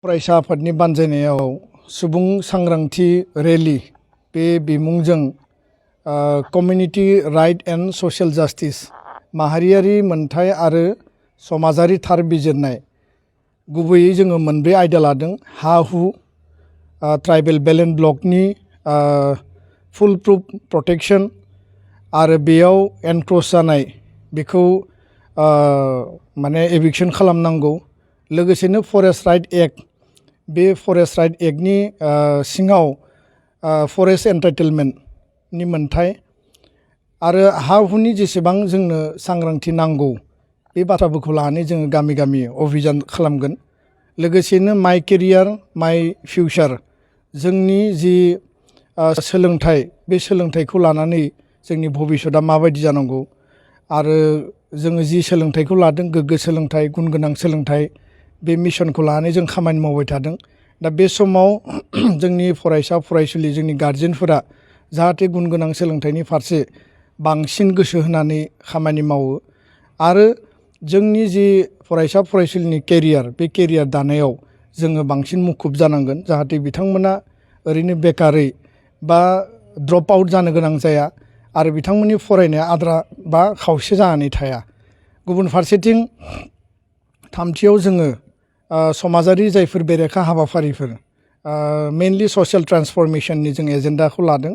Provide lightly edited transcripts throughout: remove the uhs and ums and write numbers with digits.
फरायसा आफादनि बानजायनायाव सुबुं सांग्रांथि रेली बे बिमुंजों कमिउनिटी राइट एंड सशियेल जस्टिस माहारियारि मोनथाय आरो समाजारि थार बिजिरनाय गुबैयै जोङो मोनब्रै आयदा लादों हा हु ट्राइबेल बेलेन्स ब्लकनि फुल प्रुफ प्रटेक्शन आरो बेयाव एनक्रोच जानाय बेखौ माने एभिक्शन खालामनांगौ लोगोसेनो फरेस्ट राइट एक्ट बे फरेस्ट राइट एक्टनि सिङाव फरेस्ट एन्टाइटेलमेन्टनि मोनथाय आरो हा हुनि जेसेबां जोंनो सांग्रांथि नांगौ बे बाथ्राफोरखौ लानानै जोङो गामि गामि अभियान खालामगोन लोगोसेनो माइ केरियार माइ फिउचार जोंनि जि सोलोंथाइ बे सोलोंथाइखौ लानानै जोंनि भबिष्यतआ माबायदि जानांगौ आरो जोङो जि सोलोंथाइखौ लादों गोग्गो सोलोंथाइ गुन गोनां सोलोंथाइ बे मिशनखौ लानानै जों खामानि मावबाय थादों दा बे समाव जोंनि फरायसा फरायसुलि जोंनि गार्जेनफोरा जाहाथे गुन गोनां सोलोंथाइनि फारसे बांसिन गोसो होनानै खामानि मावो आरो जोंनि जि फरायसा फरायसुलिनि केरियार बे केरियार दानायाव जोङो बांसिन मुखुब जानांगोन जाहाथे बिथांमोना ओरैनो बेकारै बा ड्रप आउट जानो गोनां जाया आरो बिथांमोननि फरायनाया आद्रा बा खावसे जानानै थाया गुबुन फारसेथिं थामथियाव जोङो समाजारि जायफोर बेरेखा हाबाफारिफोर मेनलि ससियेल ट्रान्सफरमेशननि जों एजेन्डाखौ लादों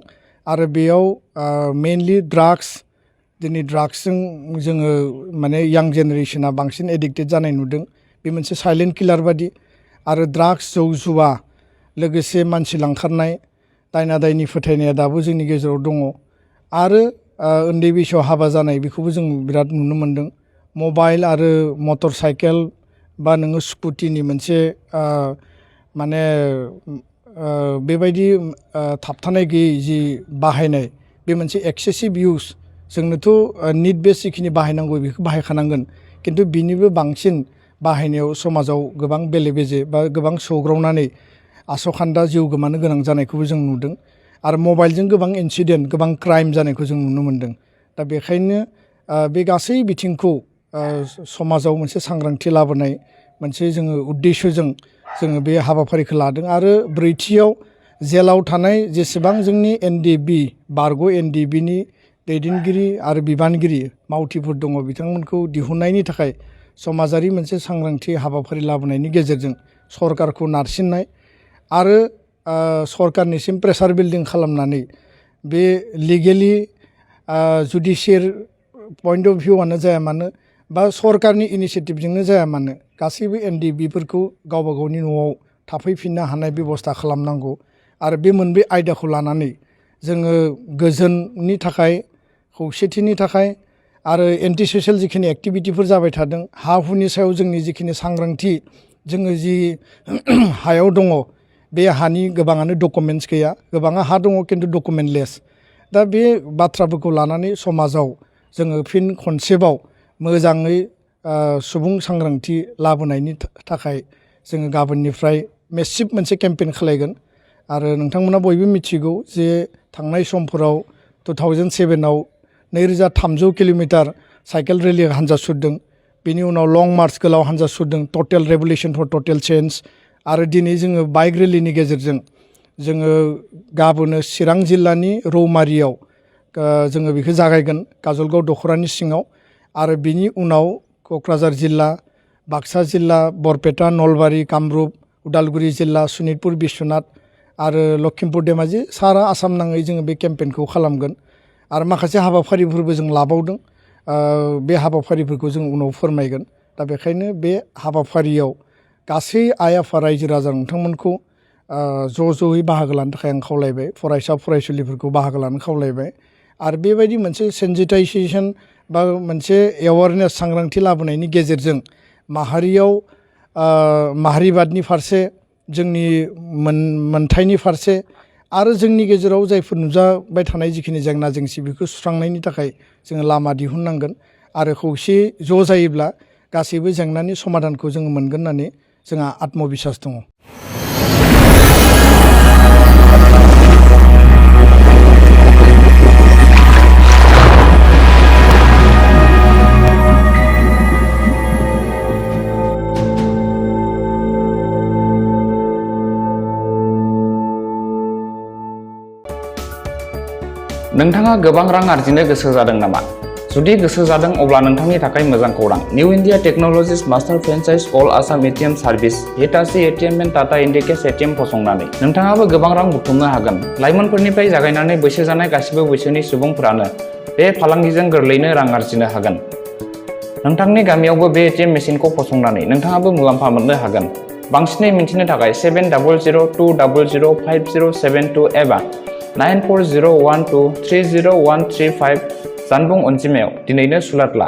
आरो बेयाव मेनलि ड्राग्स दिनै ड्राग्सजों जोङो माने यां जेनेरेशना बांसिन एडिक्टेड जानाय नुदों बे मोनसे साइलेन्ट किलार बादि आरो ड्राग्स जौ जुवा लोगोसे मानसि लांखारनाय दायना दायनि फोथायनाया दाबो जोंनि गेजेराव दङ आरो उन्दै बैसोआव हाबा जानाय बेखौबो जों बिराद नुनो मोन्दों मबाइल आरो मटर साइकेल बा नोङो स्कुटिनि मोनसे माने बेबायदि थाबथानाय गैयै जि बाहायनाय बे मोनसे एक्सेसिभ इउज जोंनोथ' निड बेस जिखिनि बाहायनांगौ बेखौ बाहायखानांगोन खिन्थु बिनिबो बांसिन बाहायनायाव समाजाव गोबां बेले बेजे बा गोबां सौग्रावनानै आसखान्दा जिउ गोमानो गोनां जानायखौबो जों नुदों आरो मबाइलजों गोबां इन्सिडेन्ट गोबां क्राइम जानायखौ जों नुनो मोन्दों दा बेखायनो बे गासै बिथिंखौ समाजाव मोनसे सांग्रांथि लाबोनाय मोनसे जोङो उद्देश्यजों जोङो बे हाबाफारिखौ लादों आरो ब्रैथियाव जेलाव थानाय जेसेबां जोंनि एनडिबि बारग' एनडिबिनि दैदेनगिरि आरो बिबानगिरि मावथिफोर दङ बिथांमोनखौ दिहुननायनि थाखाय समाजारि मोनसे सांग्रांथि हाबाफारि लाबोनायनि गेजेरजों सरकारखौ नारसिननाय आरो सरकारनिसिम प्रेसार बिल्डिं खालामनानै बे लिगेलि जुडिसियेल पइन्ट अफ भिउआनो जाया मानो बा सरकारनि इनिसियेटिभजोंनो जाया मानो गासैबो एनडिबिफोरखौ गावबा गावनि न'आव थाफैफिननो हानाय बेबस्था खालामनांगौ आरो बे मोनब्रै आयदाखौ लानानै जोङो गोजोननि थाखाय खौसेथिनि थाखाय आरो एन्टि ससियेल जिखिनि एक्टिभिटिफोर जाबाय थादों हा हुनि सायाव जोंनि जिखिनि सांग्रांथि जोङो जि हायाव दङ बे हानि गोबाङानो डकुमेन्टस गैया गोबाङा हा दङ खिन्थु डकुमेन्टलेस दा बे बाथ्राफोरखौ लानानै समाजाव जोङो फिन खनसेबाव मोजाङै सुबुं सांग्रांथि लाबोनायनि थाखाय जोङो गाबोननिफ्राय मेसिभ मोनसे केम्पेइन खालायगोन आरो नोंथांमोना बयबो मिथिगौ जे थांनाय समफोराव 2007आव 2300 किल'मिटार साइकेल रेलि हान्जा सुरदों बेनि उनाव लं मार्च गोलाव हान्जा सुरदों टटेल रेभलिउसन फर टटेल चेन्ज आरो दिनै जोङो बाइक रेलिनि गेजेरजों जोङो गाबोनो चिरां जिल्लानि रौमारियाव जोङो बेखौ जागायगोन काजलगाव दख'रानि सिङाव आरो बिनि उनाव क'क्राझार जिल्ला बाक्सा जिल्ला बरपेटा नलबारि कामरुप उदालगुरि जिल्ला सनितपुर बिश्वनाथ आरो लखिमपुर धेमाजि सारा आसाम नाङै जोङो बे केम्पेइनखौ खालामगोन आरो माखासे हाबाफारिफोरबो जों लाबावदों बे हाबाफारिफोरखौ जों उनाव फोरमायगोन दा बेखायनो बे हाबाफारियाव गासै आइ आफा रायजो राजा नोंथांमोनखौ ज'यै बाहागो लानो थाखाय आं खावलायबाय फरायसा फरायसुलिफोरखौ बाहागो लानो खावलायबाय आरो बेबायदि मोनसे सेन्सिटाइजेसन बा मोनसे एवारनेस सांग्रांथि लाबोनायनि गेजेरजों माहारियाव माहारिबादनि फारसे जोंनि मोनथायनि फारसे आरो जोंनि गेजेराव जायफोर नुजाबाय थानाय जिखिनि जेंना जेंसि बेखौ सुस्रांनायनि थाखाय जोङो लामा दिहुननांगोन आरो खौसे ज' जायोब्ला गासैबो जेंनानि समाधानखौ जोङो मोनगोन होननानै जोंहा आत्मबिसास दङ। नोंथाङा गोबां रां आरजिनो गोसो जादों नामा? जुदि गोसो जादों अब्ला नोंथांनि थाखाय मोजां खौरां। New India technologies master franchise all Assam ATM service Hitachi ATM and Tata Indicash ATM फसंनानै नोंथाङाबो गोबां रां बुथुमनो हागोन। लाइमोनफोरनिफ्राय जागायनानै बैसो जानाय गासिबो बैसोनि सुबुंफोरानो बे फालांगिजों गोरलैनो रां आरजिनो हागोन। नोंथांनि गामियावबो बे एटिएम मेसिनखौ फसंनानै नोंथाङाबो मुलाम्फा मोननो हागोन। बांसिनै मिन्थिनो थाखाय 7002005072 एबा 9401230135 जानबुं अनजिमायाव दिनैनो सुलाद ला।